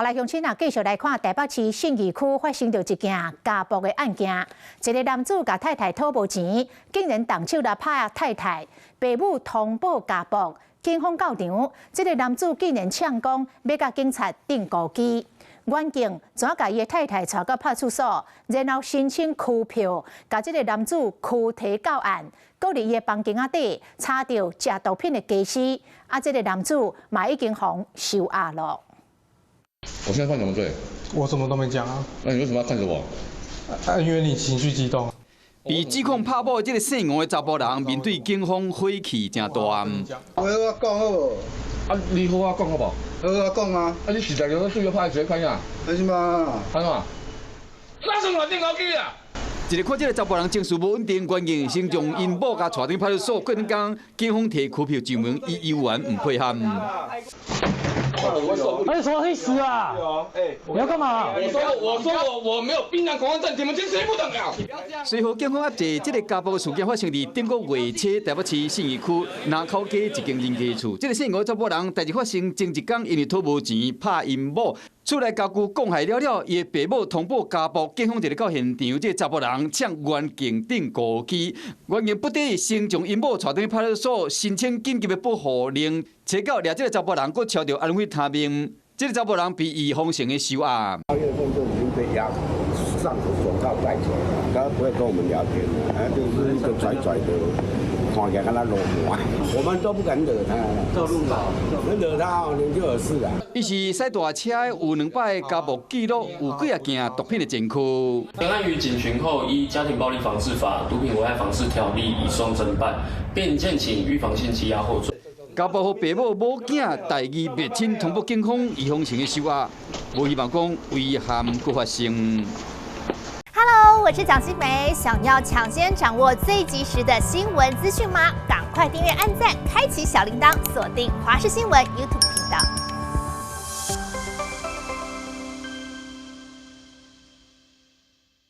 好來，鄉親啊，繼續來看台北市信義區發生著一件家暴的案件。一个男子共太太討無錢，竟然動手來拍太太，爸母通報家暴，警方到場，這个男子竟然嗆講欲共警察釘孤枝。員警怎共伊的太太帶到派出所，然後申請拘票，共這个男子拘提到案，閣佇伊的房間仔底查著食毒品的家私，啊，這个男子嘛已經予收押囉。我現在犯什麼罪？我什麼都沒講啊。那你為什麼要看着我？啊，因為你情緒激動。被指控拍某的這个姓吳的查埔人，面對警方火氣誠大。我好講好無？啊，你好好講好無？好好講啊！啊，你實在就對我拍誰看呀？為什麼？看什麼？那是我釘孤枝啊！一个看這个查埔人情緒無穩定，員警先將𪜶某共帶轉派出所，過兩工警方提拘票上門，伊猶原毋配合。哎，什麼意思啊？你要幹嘛？我說我沒有檳榔狂歡症，你們這誰不懂啊？隨後警方押解這个家暴事件發生佇頂個月初台北市信義區林口街一間人家厝。這个姓吳查埔人，代誌發生前一工，因為討無錢拍𪜶某，厝內家具講害了了，伊的爸母通報家暴，警方就來到現場，這个查埔人嗆員警釘孤枝，員警不得已先將𪜶某帶轉派出所申請緊急的保護令，揣到掠這个查埔人，閣抄著安非他命，這个查埔人被預防性的收押。 8月份就已經被押上手銬帶走了，他不會跟我們聊天的，他就是一個拽拽的，看起來敢若流氓，我們都不敢惹他。你惹他哦，你就有事啊。伊是駛大車的，有200個家暴記錄，有幾仔件毒品的前科。本案於警詢後，依《家庭暴力防治法》、《毒品危害防治條例》移送偵辦，並建請預防性羈押獲准。家暴予爸母母囝代義滅親，通報警方預防性的收押，無希望講遺憾閣發生。 Hello，我是蔣新梅，想要搶先掌握最及時的新聞資訊嗎？趕快訂閱、按讚、開啟小鈴鐺，鎖定華視新聞 YouTube 頻道。